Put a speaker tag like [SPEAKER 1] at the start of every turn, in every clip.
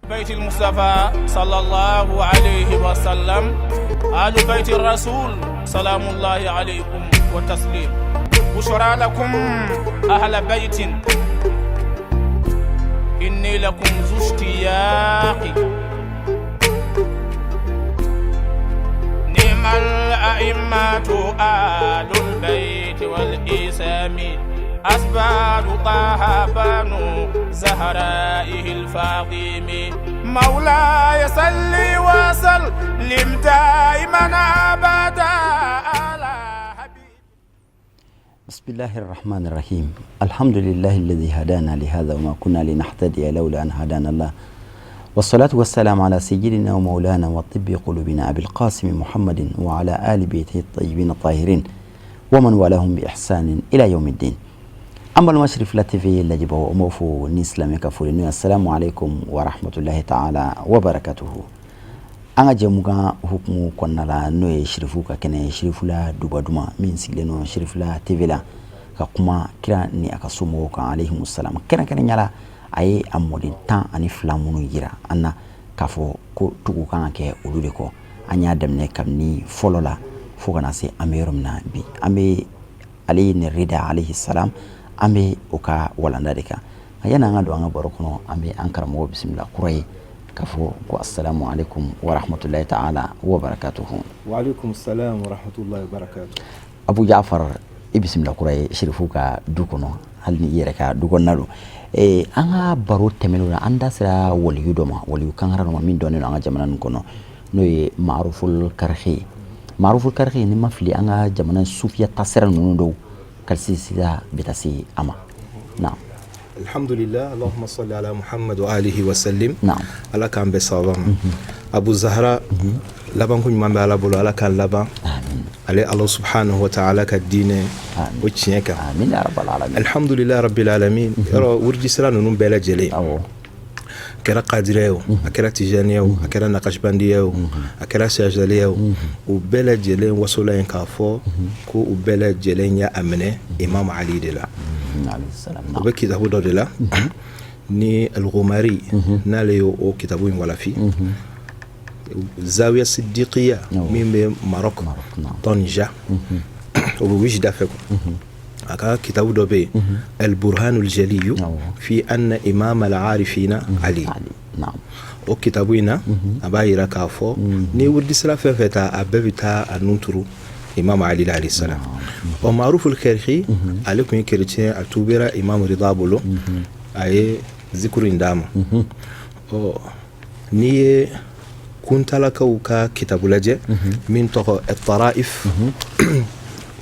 [SPEAKER 1] بيت المصطفى صلى الله عليه وسلم آل بيت الرسول سلام الله عليكم وتسليم بشرى لكم أهل بيت إني لكم ذو اشتياق نعم الأئمة آل البيت والإسام أسبال طه بنو زهرائه الفاطم مولاي صل وسلم دائما أبدا على حبيبي.
[SPEAKER 2] بسم الله الرحمن الرحيم. الحمد لله الذي هدانا لهذا وما كنا لنهتدي لولا أن هدانا الله، والصلاة والسلام على سيدنا ومولانا وطب قلوبنا أبي القاسم محمد وعلى آل بيته الطيبين الطاهرين ومن والاهم بإحسان إلى يوم الدين. An balima Sirifila TV lajɛbagaw, an b'aw fo ni silamɛ ka foli n'o ye assalamu alaikum wa rahmatullahi ta'ala wa barakatuhu. An ka jɛmukan hukumu kɔnɔna la, n'o ye Sirifu ka kɛnɛ, Sirifila duba duman min sigilen don Sirifila TV la, ka kuma kira ni a ka somɔgɔw kan alayhimu salam, kɛrɛnkɛrɛnya la a ye a mɔden 12 minnu yira an na k'a fɔ ko tugu kan ka kɛ olu de kɔ. An y'a daminɛ kabini fɔlɔ la fo kana se an bɛ yɔrɔ min na bi, an bɛ Ali ni Rida alayhi salam, an bɛ o ka walanda de kan. Nka yanni an ka don an ka baro kɔnɔ, an bɛ an karamɔgɔ bisimila kura ye k'a fɔ ko assalamu alaikum wa rahmatullahi ta'ala wa barakatuhu.
[SPEAKER 3] Wa alaikum salam wa rahmatullahi wa barakatuh.
[SPEAKER 2] Abu Jafar, i bisimila kura ye Sirifu ka du kɔnɔ, hali ni i yɛrɛ ka du kɔnɔna don. An ka baro tɛmɛnenw na, an da sera waliyu dɔ ma, waliyu kankara dɔ ma min dɔnnen don an ka jamana nin kɔnɔ, n'o ye Maaruful Karhi ye. Maaruful Karhi, ni ma fili, an ka jamana sufiya tasira ninnu dɔw ka sira bɛ taa se a ma. Naam.
[SPEAKER 3] Alhamdulillah, Allahumma salli ala Muhammad wa alihi wa sallim.
[SPEAKER 2] Naam.
[SPEAKER 3] Ala k'an bɛɛ sababa ma. Abu Zahra, labanko ɲuman bɛ Ala bolo, Ala k'an laban.
[SPEAKER 2] Amin.
[SPEAKER 3] Ale Ala subhanahu wa ta'ala ka diinɛ o tiɲɛ kan.
[SPEAKER 2] Amin ya rabbal alamin.
[SPEAKER 3] Alhamdulillah rabbil alamin. Yɔrɔ wurudi sira ninnu bɛɛ lajɛlen, a kɛra kadiriya o, a kɛra tijaniya o, a kɛra nakasibandiya o, a kɛra sajaliya o, u bɛɛ lajɛlen wasola yen k'a fɔ ko u bɛɛ lajɛlen y'a minɛ Imam Ali de la.
[SPEAKER 2] Alayhi salam.
[SPEAKER 3] O bɛ kitabu dɔ de la ni Al-Ghumari, n'ale y'o o kitabu in walafi, Zawiya Siddiqiya min bɛ Maroc, Tanja, o bɛ Wijda fɛ quoi. A ka kitabu dɔ bɛ yen, Al-Burhanul Jaliyu fi anna imam al-arifina Ali.
[SPEAKER 2] Ali, naam.
[SPEAKER 3] O kitabu in na, a b'a yira k'a fɔ ni wurudi sira fɛn fɛn ta, a bɛɛ bɛ taa a nun turu Imam Ali alayhi salam. Ɔ Maruful Karhi, ale tun ye chrétien, a tubera Imam Rida bolo, a ye zikuru in d'a ma. Ɔ n'i ye kuntalakaw ka kitabu lajɛ min tɔgɔ At-Taraif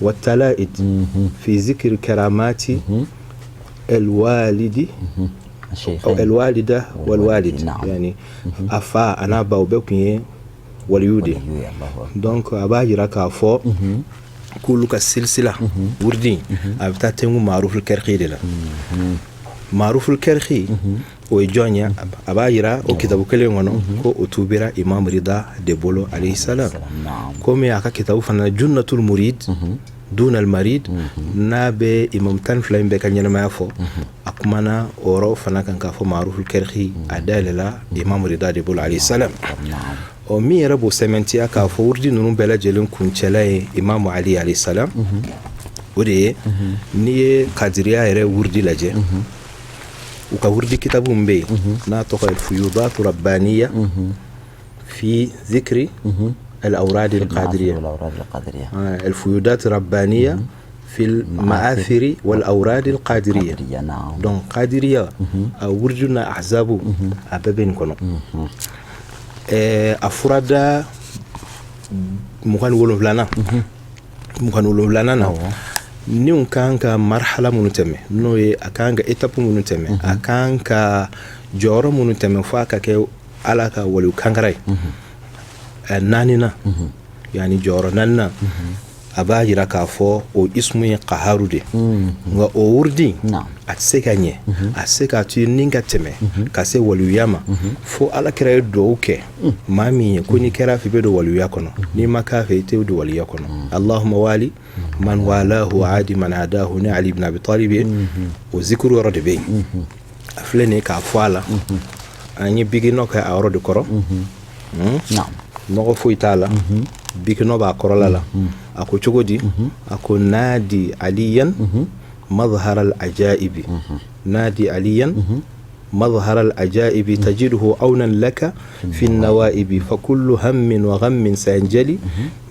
[SPEAKER 3] wa Talaid fi zikri karamati الوالد أو الوالدة والوالد، yani a fa a n'a ba, u bɛɛ tun ye waliyu de. Donc a b'a yira k'a fɔ k'olu ka silsila wurudi a bɛ taa tengu Maruful Karhi de la. Maruful Karhi, o ye jɔn ye? A b'a yira o kitabu kelen kɔnɔ ko o tubira Imam Rida de bolo alayhi salam. Komi a ka kitabu fana Junnatul Murid dun al-Marid, n'a bɛ imam 12 in bɛɛ ka ɲɛnamaya fɔ, a kumana o yɔrɔ fana kan k'a fɔ Maruful Karhi a dayɛlɛla Imam Rida de bolo alayhi salam. Ɔ min yɛrɛ b'o sɛmɛntiya k'a fɔ wurudi ninnu bɛɛ lajɛlen kuncɛla ye Imam Ali alayhi salam, o de ye n'i ye kadiriya yɛrɛ wurudi lajɛ, u ka wurudi kitabu min bɛ yen n'a tɔgɔ ye Fuyudatu Rabbaniya fi zikri الأوراد القادرية، الفيودات الربانية في المآثر والأوراد القادرية. Donc قادرية wurudi n'a ahzabu a bɛɛ bɛ nin kɔnɔ. A furada 27nan, 27nan na, niw kan ka marhala minnu tɛmɛ, n'o ye a kan ka étape minnu tɛmɛ, a kan ka jɔyɔrɔ minnu tɛmɛ fo a ka kɛ Ala ka waliyu kankara ye, naaninan, yani jɔyɔrɔ naaninan, a b'a yira k'a fɔ o ismu ye kaharu de. Nka o wurudi a tɛ se ka ɲɛ, a tɛ se k'a to ni ka tɛmɛ ka se waliyuya ma fo Ala kɛra ye duwawu kɛ maa min ye ko n'i kɛra fɛ i bɛ don waliyuya kɔnɔ, n'i ma k'a fɛ i tɛ don waliyuya kɔnɔ. Allahumma wali man walahu adi man adahu, ni Ali ibn Abi Talib ye, o zikuru yɔrɔ de bɛ yen. A filɛ nin ye k'a fɔ a la. An ye bikinɔ kɛ a yɔrɔ de kɔrɔ. Nɔgɔ foyi t'a la, bikinɔ b'a kɔrɔla la. A ko cogo di? A ko: nadi aliyan mazhar al ajaibi, nadi aliyan مظهر العجائب تجده عونا لك في النوائب، فكل هم وغم سينجلي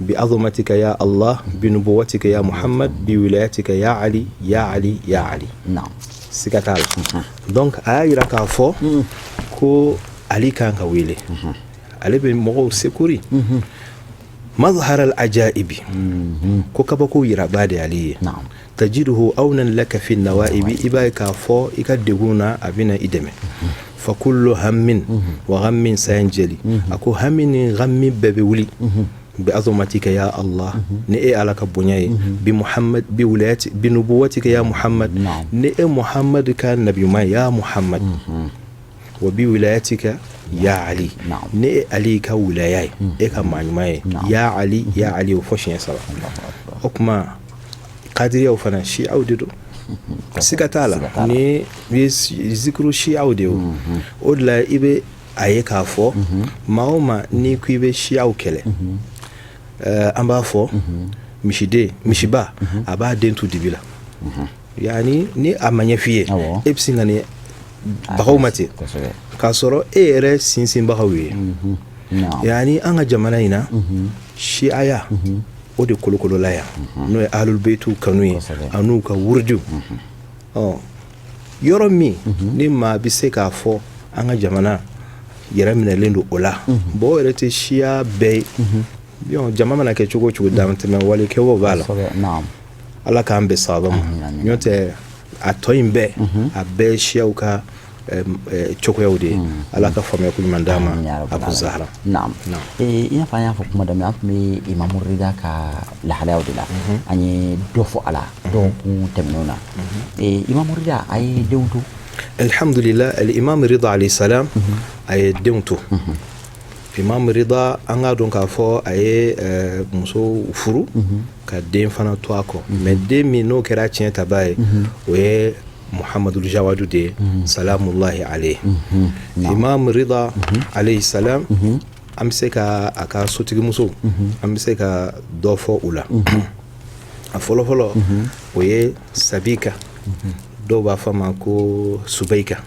[SPEAKER 3] بعظمتك يا الله، بنبوتك يا محمد، بولايتك يا علي، يا علي، يا علي. Siga t'a la. Donc a y'a yira k'a fɔ ko Ali kan ka wele, ale bɛ mɔgɔw sekuri. Mazhar al ajaibi, ko kabako yiraba de ale ye. Tajiduhu awnan laka fi nawaibi, i b'a ye k'a fɔ i ka degun na, a bɛna i dɛmɛ. Fa kullu hammin wa ghammin sayanjali, a ko hami ni ghammi bɛɛ bɛ wuli. Bi azumatika ya Allah, ni e Ala ka bonya ye. Bi Muhammad, bi wilayati, bi nubuwatika ya Muhammad, ni e Muhammad ka nabiyuma ya Muhammad. Wa bi wilayatika ya Ali, ni e Ali ka wilaya ye, e ka maa ɲuman ye. Ya Ali, ya Ali, o fɔ siɲɛ saba. O tuma kadiriyaw fana shi'aw de don, siga t'a la. Ni ye zikiru shi'aw de ye, o de la i bɛ a ye k'a fɔ maa o maa n'i ko i bɛ shi'aw kɛlɛ, an b'a fɔ misiden, misiba a b'a den tu dibi la. Yani ni a ma ɲɛ f'i ye, e bɛ sin ka ni bagaw ma ten k'a sɔrɔ e yɛrɛ sinsinbagaw ye. Yani an ka jamana in na, shi'aya o de kolokolola yan, n'o ye ahlul beytu kanu ye an'u ka wurudiw. Ɔ yɔrɔ min ni maa bɛ se k'a fɔ an ka jamana yɛrɛ minɛlen don o la, bon, o yɛrɛ tɛ siya bɛɛ ye. Jama mana kɛ cogo o cogo, damatɛmɛ wale kɛwaw b'a la. Ala k'an bɛn sababa ma. N'o tɛ, a tɔ in bɛɛ, a bɛɛ siyaw ka cogoyaw de ye. Ala ka faamuya ko ɲuman d'an ma. Abu Zahra.
[SPEAKER 2] Naam, i n'a fɔ an y'a fɔ kuma daminɛ, an tun bɛ Imamu Rida ka lahalayaw de la. An ye dɔ fɔ a la dɔgɔkun tɛmɛnenw na. Imamu Rida, a ye denw to?
[SPEAKER 3] Alhamdulillah, al-Imam Rida alayhi salam, a ye denw to. Imam Rida, an k'a dɔn k'a fɔ a ye muso furu ka den fana to a kɔ, mais den min n'o kɛra tiɲɛ taba ye, o ye Muhamadul Jawadu de ye, salamullahi alayhi. Imam Rida alayhi salam, an bɛ se ka a ka sotigimuso, an bɛ se ka dɔ fɔ u la. A fɔlɔfɔlɔ, o ye Sabika, dɔw b'a fɔ a ma ko Subayika,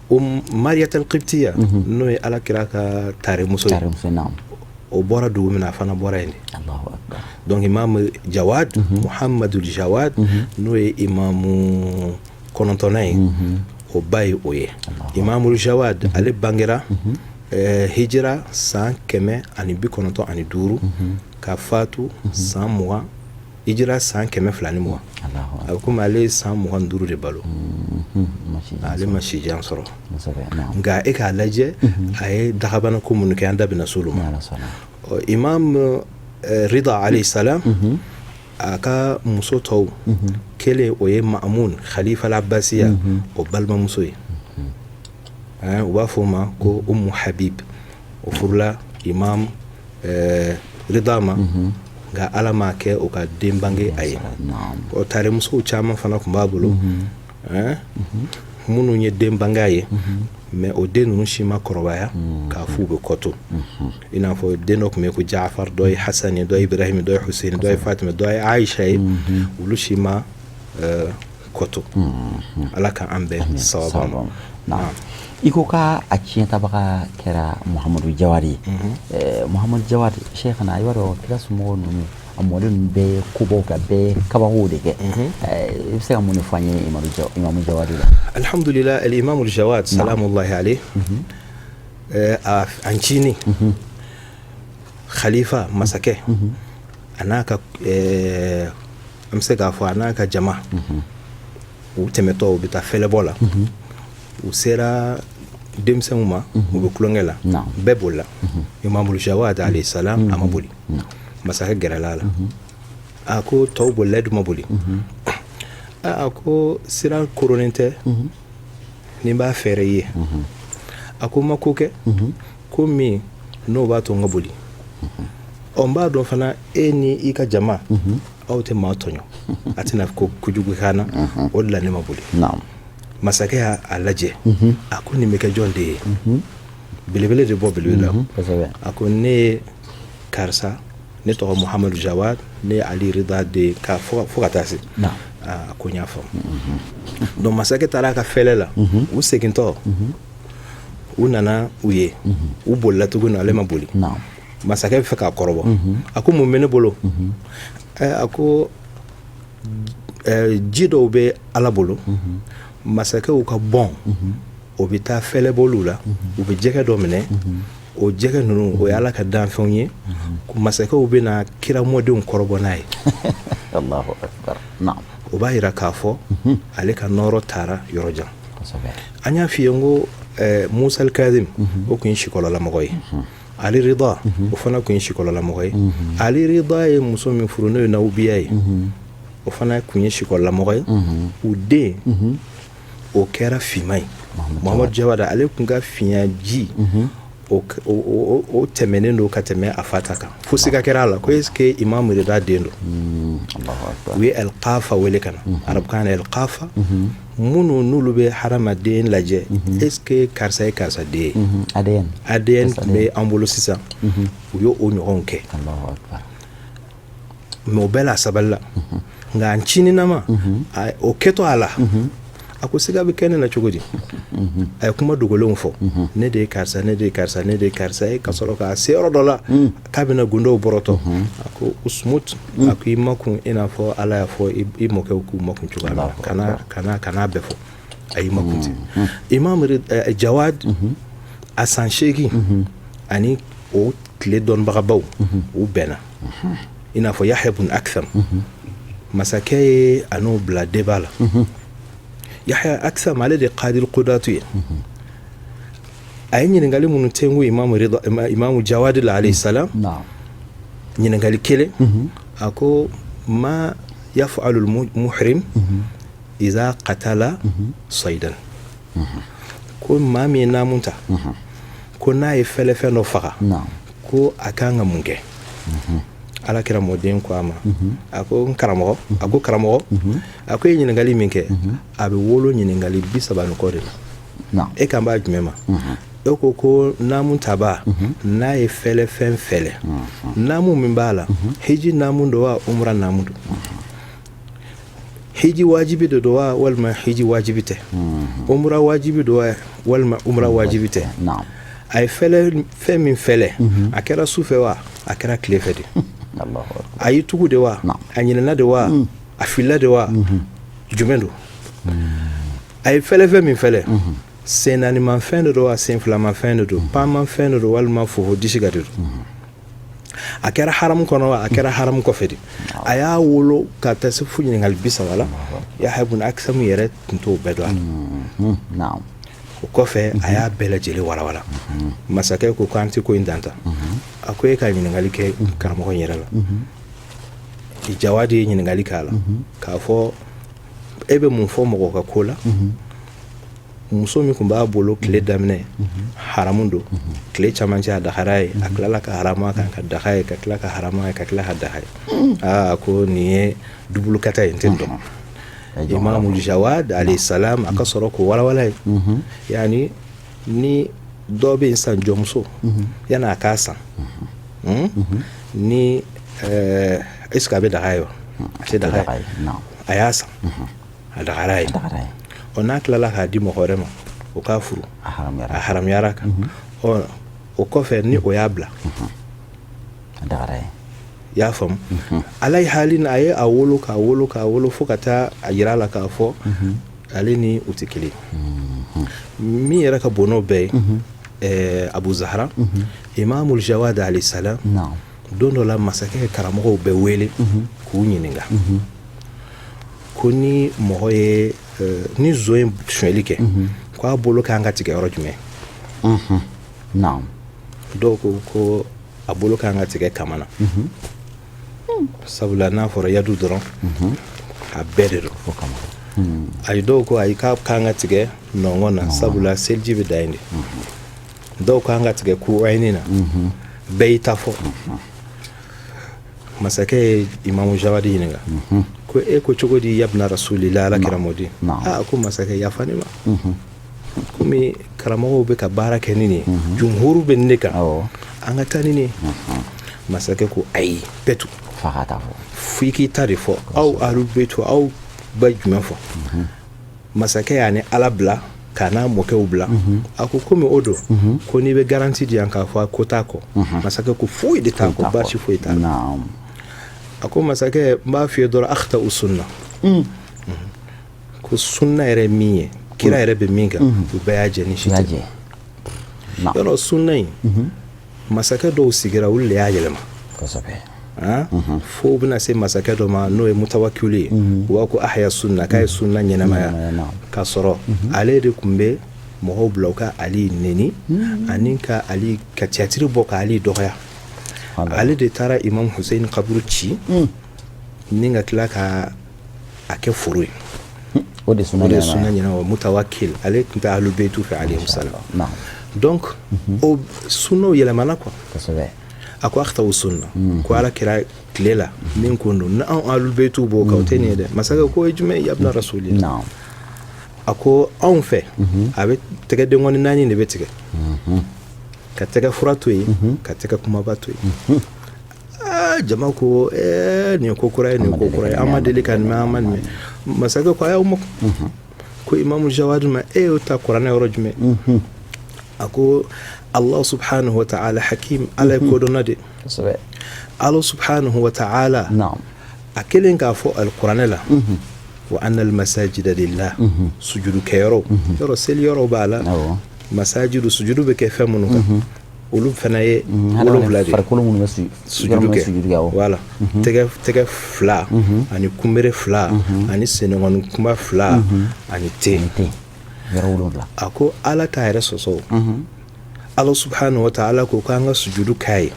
[SPEAKER 3] o Mariyatal Qibtiya, n'o ye Ala kira ka taremuso ye. O bɔra dugu min na, a fana bɔra yen de. Donc Imam Jawad, Muhamadul Jawad, n'o ye imamu kɔnɔntɔnnan ye, o ba ye o ye. Imamul Jawad, ale bangera hijira san 195, ka fatu san 20, hijira san 220. A bɛ komi ale ye san 25 de balo, ale ma si jan sɔrɔ. Nka e k'a lajɛ, a ye dagabana ko minnu kɛ, an da bɛna s'olu ma. Imam Rida alayhi salam, a ka muso tɔw kelen, o ye Ma'amun, khalifa al-Abbasiya, o balimamuso ye. U b'a fɔ o ma ko Umu Habib. O furula Imam Rida ma, nka Ala m'a kɛ o ka den bange a ye. O taremusow caman fana tun b'a bolo minnu ye den bange a ye, mais o den ninnu si ma kɔrɔbaya k'a f'u bɛ kɔto. I n'a fɔ den dɔ tun bɛ ko Jafar, dɔ ye Hasan ye, dɔ ye Ibrahim, dɔ ye Hussein, dɔ ye Fatima, dɔ ye Aisha ye. Olu si ma kɔto. Ala ka an bɛn sababa ma.
[SPEAKER 2] I ko k'a a tiɲɛtabaga kɛra Muhamadu Jawadi ye. Muhamadu Jawadi, Cheikhana, i b'a dɔn kira somɔgɔw ninnu, a mɔden ninnu bɛɛ ye kobaw kɛ, bɛɛ ye kabakow de kɛ. I bɛ se ka mun de fɔ an ye Imamu Jawadi la?
[SPEAKER 3] Alhamdulillah, al-Imam al-Jawad salamullahi alayhi, a ncinin khalifa masakɛ, a n'a ka, an bɛ se k'a fɔ a n'a ka jama, u tɛmɛtɔ, u bɛ taa fɛlɛbɔ la, u sera denmisɛnw ma, u bɛ tulonkɛ la, bɛɛ bolila. Imamul Jawad alayhi salam, a ma boli. Masakɛ gɛrɛla a la, a ko: tɔw bolila, e dun ma boli. A ko: sira koronnen tɛ ni n b'a fɛɛrɛ i ye. A ko: n ma ko kɛ ko min n'o b'a to n ka boli. Ɔ n b'a dɔn fana, e ni i ka jama, aw tɛ maa tɔɲɔ, a tɛna ko kojugu k'an na, o de la ne ma boli. Masakɛ y'a lajɛ, a ko nin bɛ kɛ jɔn de ye? Belebele de bɔ belebele la. A ko ne ye karisa, ne tɔgɔ Muhamadu Jawad, ne ye Ali Rida de ka fo ka taa se. A ko n y'a faamu. Donc masakɛ taara a ka fɛlɛ la. U segintɔ, u nana u ye, u bolila tuguni, ale ma boli. Masakɛ bɛ fɛ k'a kɔrɔbɔ. A ko mun bɛ ne bolo? A ko ji dɔw bɛ Ala bolo, masakɛw ka bɔn, o bɛ taa fɛlɛbɔliw la, u bɛ jɛgɛ dɔ minɛ. O jɛgɛ ninnu, o ye Ala ka danfɛnw ye. Masakɛw bɛ na kira mɔdenw kɔrɔbɔ n'a ye. O b'a jira k'a fɔ ale ka nɔɔrɔ taara yɔrɔ jan. An y'a f'i ye n ko Musa Kazim, o tun ye sikɔlɔlamɔgɔ ye. Ali Rida, o fana tun ye sikɔlɔlamɔgɔ ye. Ali Rida ye muso min furu, n'o ye Nawubiya ye, o fana tun ye sikɔlɔlamɔgɔ ye. U den, o kɛra finman ye, Muhamadu Jawad. Ale tun ka finya ji, o tɛmɛnen don ka tɛmɛ a fa ta kan, fo siga kɛra a la ko est-ce que Imam Rida den don. U ye Alkafa wele ka na, arabukan na Alkafa, minnu n'olu bɛ hadamaden lajɛ, est-ce que karisa ye karisa den ye.
[SPEAKER 2] ADN.
[SPEAKER 3] ADN tun bɛ an bolo sisan, u y'o ɲɔgɔnw kɛ. Mais o bɛɛ la, a sabali la. Nka a ncininama, o kɛtɔ a la, a ko siga bɛ kɛ ne na cogo di? A ye kuma dogolenw fɔ: ne de ye karisa, ne de ye karisa, ne de ye karisa ye. Ka sɔrɔ k'a se yɔrɔ dɔ la k'a bɛna gundow bɔrɔtɔ, a ko usmut, a ko i makun i n'a fɔ Ala y'a fɔ i mɔkɛw k'u makun cogoya min na, kana kana kana bɛɛ fɔ. A y'i makun ten. Imam Jawad, a san 8 ani o tile dɔnnibagabaw, u bɛnna, i n'a fɔ Yahya bun Aktham. Masakɛ ye a n'o bila débat la. Yahya Aktham, ale de Qadil Qudatu ye. A ye ɲininkali minnu tengu Imamu Jawadi la, alayhi salam, ɲininkali kelen, a ko ma yaf'alu muhrim iza qatala saydan? Ko maa min ye naamu ta, ko n'a ye fɛlɛfɛn dɔ faga, ko a kan ka mun kɛ? Ala kira mɔden ko a ma, a ko n karamɔgɔ, a ko karamɔgɔ, a ko e ye ɲininkali min kɛ, a bɛ wolo ɲininkali 30 ni kɔ de la. E kan b'a jumɛn ma? E ko ko naamu taba, n'a ye fɛlɛfɛn fɛlɛ, naamu min b'a la, hiji naamu don wa, umra naamu don? Hiji wajibi de don wa, walima hiji wajibi tɛ? Umra wajibi don wa, walima umra wajibi tɛ? A ye fɛlɛ fɛn min fɛlɛ, a kɛra su fɛ wa, a kɛra tile fɛ de? A y'i tugu de wa, a ɲinɛna de wa, a filila de wa, jumɛn don? A ye fɛlɛfɛn min fɛlɛ, sen naanimafɛn de don wa, sen filamafɛn de don, panmafɛn de don, walima fofo disi ka de don? A kɛra haramu kɔnɔ wa, a kɛra haramu kɔfɛ de? A y'a wolo ka taa se fo ɲininkali 30 la. Yahya ibn Aktham yɛrɛ tun t'o bɛɛ dɔn a la. O kɔfɛ, a y'a bɛɛ lajɛlen walawala. Masakɛ ko k'an tɛ ko in dan ta. A ko e ka ɲininkali kɛ karamɔgɔ in yɛrɛ la. Jawadi ye ɲininkali k'a la k'a fɔ e bɛ mun fɔ mɔgɔ ka ko la, muso min tun b'a bolo tile daminɛ haramu don, tile camancɛ a dagara ye, a tilala ka haramu kan ka daga ye, ka tila ka haramu ye, ka tila ka daga ye? Aa, ko nin ye dubulukata ye, n tɛ dɔn. Imamu Jawad alayhi salam, a ka sɔrɔ k'o walawala ye. Yani ni dɔ bɛ yen sisan, jɔnmuso, yanni a k'a san ni est ce que a bɛ daga ye wa, a tɛ daga ye? A y'a san, a dagara ye. Ɔ, n'a tilala k'a di mɔgɔ wɛrɛ ma, o k'a furu, a haramuyara kan. Ɔ, o kɔfɛ, ni o y'a bila, i y'a faamu, ala ye hali a ye a wolo k'a wolo k'a wolo fo ka taa a yira a la k'a fɔ ale ni u tɛ kelen. Min yɛrɛ ka bon n'o bɛɛ ye, Abu Zahara, Imamul Jawad alayhi salam, don dɔ la, masakɛ ye karamɔgɔw bɛɛ wele k'u ɲininka ko ni mɔgɔ ye, ni zon ye sonyɛli kɛ, k'a bolo kan ka tigɛ yɔrɔ jumɛn? Dɔw ko ko a bolo kan ka tigɛ kama na, sabula n'a fɔra yadu dɔrɔn, a bɛɛ de don. Ayi, dɔw ko ayi, k'a kan ka tigɛ nɔngɔn na, sabula seliji bɛ da yen de. Dɔw kan ka tigɛ kuwayini na. Bɛɛ y'i ta fɔ. Masakɛ ye Imamu Jawadi ɲininka ko Ko e ko cogo di, yabna rasulillah, ala kira mɔden? Aa, ko masakɛ, yafa ne ma, komi karamɔgɔw bɛ ka baara kɛ ni nin ye, jumhuru bɛ ne kan, an ka taa ni nin ye. Masakɛ ko ayi, bɛɛ tu fo i k'i ta de fɔ. Aw ahlul baitu, aw bɛ jumɛn fɔ? Masakɛ y'a ni ala bila k'a n'a mɔkɛw bila. A ko komi o don, ko n'i bɛ garantie di yan k'a fɔ ko t'a kɔ. Masakɛ ko foyi de t'a kɔ, baasi foyi t'a la. A ko masakɛ, n b'a f'i ye dɔrɔn, akhtau sunna, ko sunna yɛrɛ min ye, kira yɛrɛ bɛ min kan, u bɛɛ y'a jɛ, ni si tɛ. Yɔrɔ sunna in, masakɛ dɔw sigira, olu de y'a yɛlɛma fo u bɛna se masakɛ dɔ ma, n'o ye mutawakili ye. U b'a ko ahya sunna, k'a ye sunna ɲɛnamaya, k'a sɔrɔ ale de tun bɛ mɔgɔw bila u ka Ali neni ani ka Ali ka tiyatiri bɔ ka Ali dɔgɔya. Ale de taara Imam Hussein kaburu ci ni ka tila ka a kɛ foro ye.
[SPEAKER 2] O de
[SPEAKER 3] sunna ɲɛnama. Mutawakil, ale tun tɛ ahlul baytu fɛ, alayhi salam. Donc o sunnaw yɛlɛmana quoi. A ko akhtaw sunna, ko ala kira tile la min kun don, n'anw ahlul baytu b'o kan, o tɛ nin ye dɛ. Masakɛ ko o ye jumɛn, yabna rasulillah? A ko anw fɛ, a bɛ tɛgɛ denkɔni naani de bɛ tigɛ, ka tɛgɛ fura to yen, ka tɛgɛ kumaba to yen. Aa, jama ko nin ye ko kura ye, nin ye ko kura ye, an ma deli ka nin mɛn, an ma nin mɛn. Masakɛ ko a y'aw ma ko imamu jawadi ma, e y'o ta kuranɛ yɔrɔ jumɛn? A ko Allah subhanahu wa ta'ala hakim, ala ye kodɔnna de. Allah subhanahu wa ta'ala a kelen k'a fɔ alikuranɛ la, wa anna almasajida lillah, sujudu kɛyɔrɔ, yɔrɔ seli yɔrɔ b'a la, masajidu, sujudu bɛ kɛ fɛn minnu kan, olu fana ye 7 de.
[SPEAKER 2] Farikolo minnu bɛ
[SPEAKER 3] sujudu kɛ, voilà, tɛgɛ fila ani kunbere fila ani senengɔni kunba fila ani ten.
[SPEAKER 2] 7.
[SPEAKER 3] A ko ala t'a yɛrɛ sɔsɔ. Ala subhanahu wa ta'ala ko k'an ka sujudu k'a ye,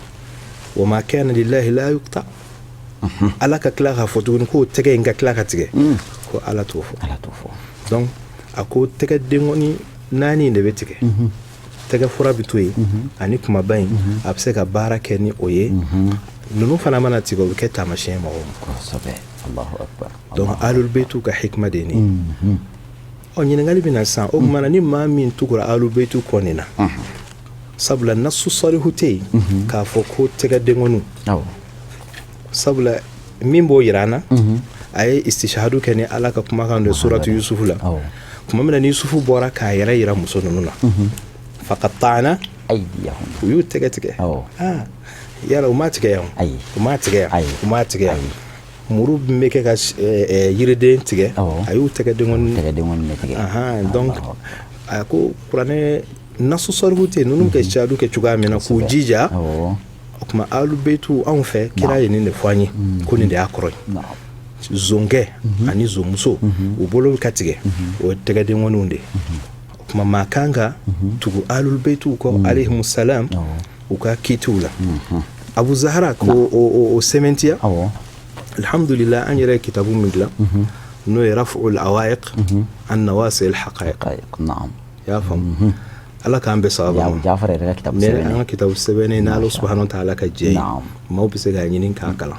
[SPEAKER 3] wa ma kana lillahi la yuqta. Ala ka tila k'a fɔ tuguni k'o tɛgɛ in ka tila ka tigɛ, ko ala t'o fɔ.
[SPEAKER 2] Ala t'o fɔ.
[SPEAKER 3] Donc a ko tɛgɛ denkɔni naani de bɛ tigɛ, tɛgɛ fura bɛ to yen ani kumaba in, a bɛ se ka baara kɛ ni o ye. Ninnu fana mana tigɛ, o bɛ kɛ taamasiyɛn mɔgɔw ma.
[SPEAKER 2] Kosɛbɛ, Allahu akbar.
[SPEAKER 3] Donc ahlul baytu ka hikma de ye nin ye. Ɔ, ɲininkali bɛ na sisan, o tuma na ni maa min tugura ahlul baytu kɔ nin na, sabula nasu sarihu tɛ yen k'a fɔ ko tɛgɛ denkɔniw, sabula min b'o yira an na, a ye istishahadu kɛ ni ala ka kumakan dɔ ye suratu Yusufu la, tuma min na ni Yusufu bɔra k'a yɛrɛ yira muso ninnu na, faqatta'na
[SPEAKER 2] aydiyahum,
[SPEAKER 3] u y'u tɛgɛ tigɛ. Yala u m'a tigɛ yan? U m'a tigɛ yan? U m'a tigɛ yan? Muru min bɛ kɛ ka yiriden tigɛ, a y'u tɛgɛ
[SPEAKER 2] denkɔni
[SPEAKER 3] tigɛ. Donc a ko kuranɛ nasu sarihu tɛ yen, ninnu bɛ kɛ istishahadu kɛ cogoya min na k'u jija. O tuma ahlul baytu anw fɛ, kira ye nin de fɔ an ye, ko nin de y'a kɔrɔ ye. Zonkɛ ani zonmuso, u bolo ka tigɛ, o ye tɛgɛdenkɔniw de. O tuma maa kan ka tugu ahlul baytu kɔ, alayhimu salam, u ka kitiw la. Abu Zahara ko o sɛmɛntiya. Alhamdulillah, an yɛrɛ ye kitabu min dilan, n'o ye raf'ul awaiq an nawasi al haqaiq, i y'a faamu? Ala k'an bɛɛ sababa ma.
[SPEAKER 2] Jafar yɛrɛ ka kitabu
[SPEAKER 3] sɛbɛnnen, an ka kitabu sɛbɛnnen, n'Ala subhanahu wa ta'ala ka jɛ ye, maaw bɛ se k'a ɲini k'a kalan.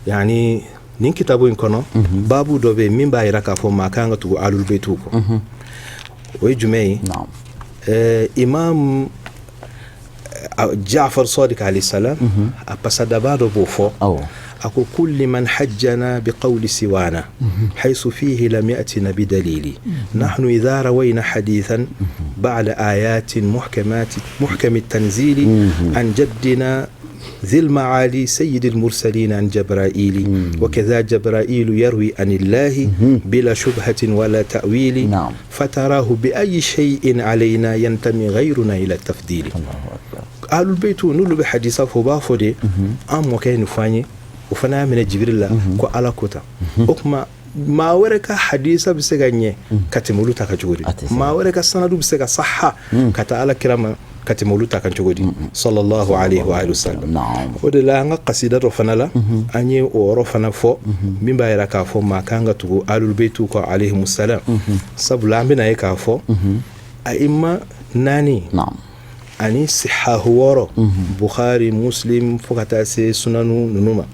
[SPEAKER 3] Yani nin kitabu in kɔnɔ, baabu dɔ bɛ yen min b'a jira k'a fɔ maa kan ka tugu ahlul baytu kɔ. O ye jumɛn ye? Imam Jafar Sadiq alayhi salam, a pasadaba dɔ b'o fɔ. A ko kulli man hajjana bi qawli siwana haythu fihi lam yatina bi dalili, nahnu idha rawayna hadithan ba'da ayatin muhkamati muhkami tanzili an jaddina ذي المعالي سيد المرسلين عن جبرائيل، وكذا جبرائيل يروي عن الله بلا شبهة ولا تأويل، فتراه بأي شيء علينا ينتمي غيرنا إلى التفضيل. أهل البيت n'olu bɛ hadisa fɔ, u b'a fɔ de an mɔkɛ ye nin fɔ an ye, o fana y'a minɛ Jibril la ko Ala ko tan. O tuma maa wɛrɛ ka hadisa bɛ se ka ɲɛ ka tɛmɛ olu ta kan cogo di? Maa wɛrɛ ka sanadu bɛ se ka saha ka taa Ala kira ma ka tɛmɛ olu ta kan cogo di? Sallallahu alaihi wa sallam. O de la an ka kasida dɔ fana la, an ye o yɔrɔ fana fɔ min b'a yira k'a fɔ maa kan ka tugu ahlul baytu kɔ, alayhimu salam. Sabula an bɛna ye k'a fɔ aima naani ani sihahu 6, Bukhari, Muslim, fo ka taa se sunanu ninnu ma.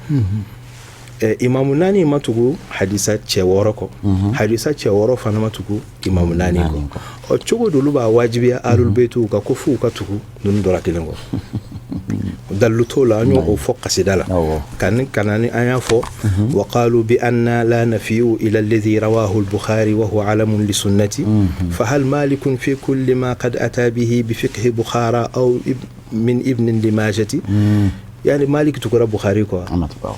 [SPEAKER 3] Imamu naani ma tugu hadisa cɛ 6 kɔ, hadisa cɛ 6 fana ma tugu imamu naani kɔ. Ɔ, cogo di olu b'a wajibiya alul beyitiw kan ko f'u ka tugu ninnu dɔ la kelen kɔ? Dalilu t'o la. An y'o fɔ kasida la ka na ni an y'a fɔ: wa qalu bi anna la nafiyu ila alladhi rawahu al-Bukhari wa huwa alamun li sunnati, fa hal malikun fi kulli ma qad ata bihi bi fiqhi Bukhara aw min ibn limajati? Yani Malik tugura Bukhari kɔ,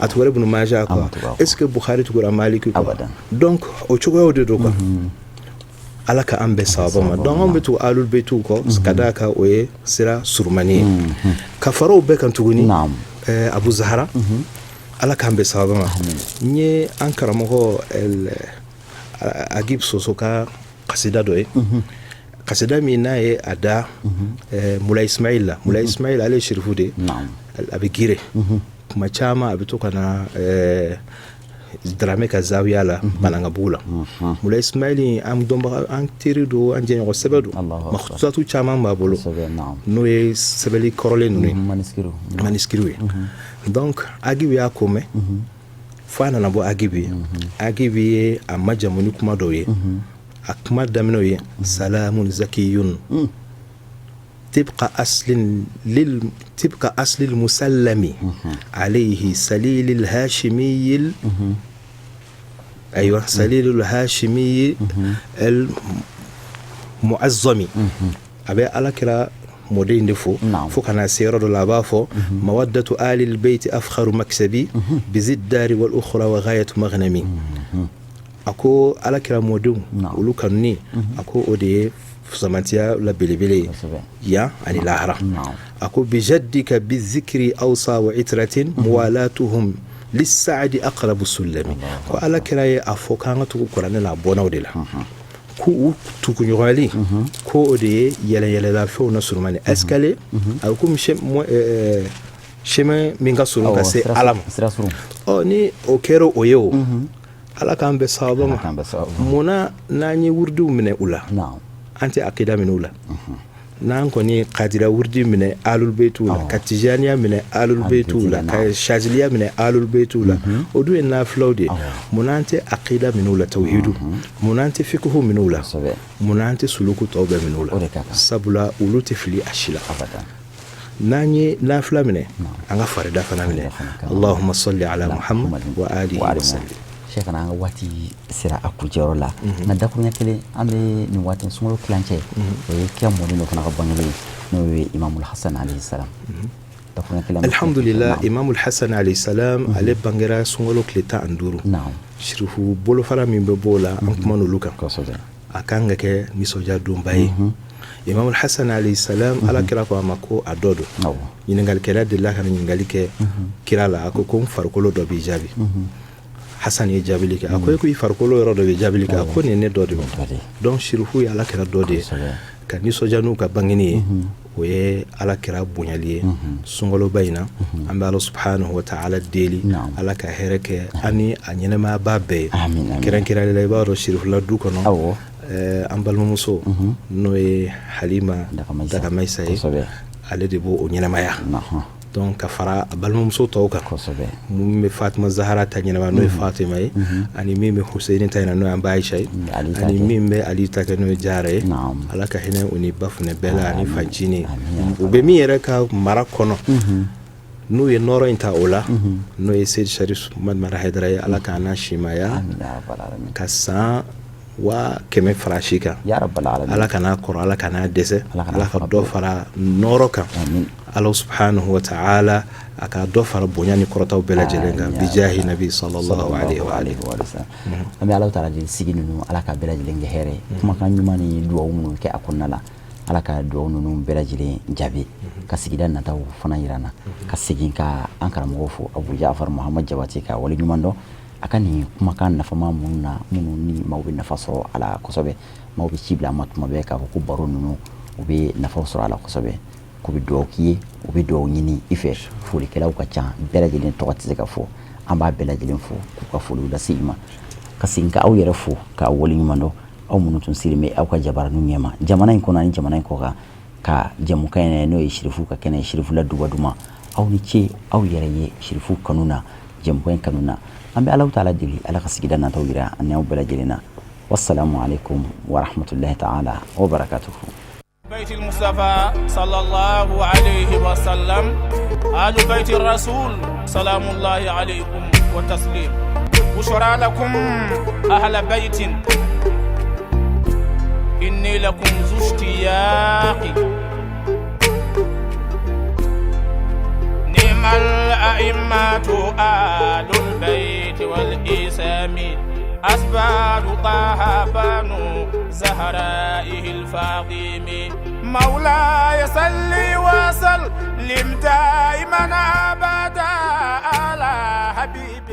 [SPEAKER 3] a tugura Ibn Majah kɔ, est ce que Bukhari tugura Malik kɔ? Donc o cogoyaw de don quoi. Ala ka an bɛɛ sababa ma. Donc anw bɛ tugu alul beyitiw kɔ ka d'a kan o ye sira surumani ye. Ka fara o bɛɛ kan tuguni, Abu Zahara, Ala k'an bɛɛ sababa ma. N ye an karamɔgɔ Agib Soso ka kasida dɔ ye, kasida min n'a ye a da Mula Ismail la. Mula Ismail, ale ye sirifu de ye, a bɛ gire kuma caman, a bɛ to ka na Darame ka zawiya la Banankabugu la. Mula Ismail, an dɔnbaga, an teri don, an jɛɲɔgɔn sɛbɛ don, makhtusatu caman b'a bolo, n'o ye sɛbɛnni kɔrɔlen ninnu ye, manuscrits ye. Donc Agibu y'a ko mɛn fo a nana bɔ Agibu ye. Agibu ye a majamu ni kuma dɔw ye. A kuma daminɛw ye: salamun zakiyun tibqa aslin lil tibqa aslil musallami alayhi salilil hashimiyil, aywa, salilul hashimiyi el muazzami. A bɛ Ala kira mɔden in de fo fo ka na se yɔrɔ dɔ la, a b'a fɔ: mawaddatu alil beyti afkharu maksabi biziddari wal ukhra wa ghayatu maghnami. A ko Ala kira mɔdenw, olu kanuni, a ko o de ye fusamantiya la belebele ye yan ani lahara. A ko: bijaddika bizikri awsa wa itratin muwalatuhum lissaadi aqrabu sullami. Ko Ala kira ye a fɔ k'an ka tugu Kuranɛ n'a bɔnnaw de la, ko u tuguɲɔgɔnyali, ko o de ye yɛlɛ fɛnw na surumani escalier. A bɛ komi chemin min ka surun ka se Ala ma. Ɔ, ni o kɛra o ye, o Ala k'an bɛn sababa ma. Munna n'an ye wurudiw minɛ u la, an tɛ akida minɛ u la? N'an kɔni ye kadira wurudi minɛ alul beyitiw la, ka tijaniya minɛ alul beyitiw la, ka shaziliya minɛ alul beyitiw la, o dun ye nafilaw de ye. Munna an tɛ akida minɛ u la, tawhidu? Munna an tɛ fikihu minɛ u la? Munna an tɛ suluku tɔw bɛɛ minɛ u la? Sabula olu tɛ fili a si la. N'an ye nafila minɛ, an ka farida fana minɛ. Allahumma salli ala Muhammad wa alihi wa sallim.
[SPEAKER 2] Cheikh, an ka waati sera a kuncɛyɔrɔ la, nka dakuruɲɛ kelen, an bɛ nin waati sunkalo tilancɛ, o ye kira mɔden dɔ fana ka bangeli ye, n'o ye Imamul Hasan alayhi salam. Dakuruɲɛ kelen.
[SPEAKER 3] Alhamdulillah, Imamul Hasan alayhi salam, ale bangera sunkalo tile 15. Sirifu bolofara min bɛ b'o la, an kuma n'olu kan, a kan ka kɛ nisɔndiya donba ye. Imamul Hasan alayhi salam, Ala kira ko a ma ko a dɔ don. Ɲininkalikɛla delila ka na ɲininkali kɛ kira la, a ko ko n farikolo dɔ b'i jaabi. Hasan ye jaabili kɛ, a ko e ko i farikolo yɔrɔ dɔ bɛ jaabili kɛ, a ko nin ye ne dɔ de ye. Donc sirifu ye Ala kira dɔ de ye. Ka nisɔndiya n'u ka bangeni ye, o ye Ala kira bonyali ye sunkaloba in na. An bɛ Ala subhanahu wa ta'ala deli, Ala ka hɛrɛ kɛ an ni a ɲɛnɛmayaba bɛɛ ye. Kɛrɛnkɛrɛnnenya la, i b'a dɔn sirifula du kɔnɔ, an balimamuso n'o ye Halima Dagamayisa ye, ale de b'o ɲɛnɛmaya. Donc ka fara a balimamuso tɔw kan, mun bɛ Fatima Zahara ta ɲɛnama, n'o ye Fatima ye, ani min bɛ Hussein ta ɲɛna, n'o ye an ba Aisha ye, ani min bɛ Ali ta kɛ, n'o ye Jara ye. Ala ka hinɛ o ni ba fana bɛɛ la, ani fancinin u bɛ min yɛrɛ ka mara kɔnɔ, n'u ye nɔrɔ in ta o la, n'o ye Seyidi Sharif Mara Hayidara ye. Ala k'an n'a simaya ka san 100 000 fara si kan. Ala kana kɔrɔ, Ala kana dɛsɛ, Ala ka dɔ fara nɔrɔ kan. Ala subhanahu wa ta'ala a ka dɔ fara bonya ni kɔrɔtaw bɛɛ lajɛlen kan, bijahi nabi sallallahu alaihi wa alihi
[SPEAKER 2] wa sallam. An bɛ Ala taala deli, sigi ninnu, Ala ka bɛɛ lajɛlen kɛ hɛrɛ ye. Kumakan ɲuman ni duwawu minnu kɛ a kɔnɔna la, Ala ka duwawu ninnu bɛɛ lajɛlen jaabi, ka sigida nataw fana yira n na. Ka segin ka an karamɔgɔ fo, Abu Jafar Muhamad Jabate, ka wale ɲuman dɔn a ka nin kumakan nafama minnu na, minnu ni maaw bɛ nafa sɔrɔ a la kosɛbɛ. Maaw bɛ ci bila a ma tuma bɛɛ k'a fɔ ko baro ninnu, u bɛ nafa sɔrɔ a la kosɛbɛ, k'u bɛ dugawu k'i ye, u bɛ dugawu ɲini i fɛ. Folikɛlaw ka ca, bɛɛ lajɛlen tɔgɔ tɛ se ka fɔ. An b'a bɛɛ lajɛlen fo k'u ka foliw lase i ma, ka segin ka aw yɛrɛ fo k'a waleɲuman dɔn, aw minnu tun sigilen bɛ aw ka jabaraninw ɲɛma jamana in kɔnɔ ani jamana in kɔ kan, ka jɛmukan in n'o ye Sirifu ka kɛnɛ, Sirifula Duba Duman. Aw ni ce aw yɛrɛ ye Sirifu kanu na. jɛmukan in kanu na. An bɛ Alahu taala deli, Ala ka sigida nataw yira ani aw bɛɛ lajɛlen na. Wassalamu alaikum wa rahmatullahi ta'ala wa barakatuhu.
[SPEAKER 1] بيت المصطفى صلى الله عليه وسلم، آل بيت الرسول سلام الله عليكم وتسليم. بشرى لكم أهل بيت، إني لكم ذو اشتياق. نعم الأئمة آل البيت والإسام، أسباب طه بنو زهرائه الفاطم. مولاي صلي وسلم دائما أبدا على حبيبي.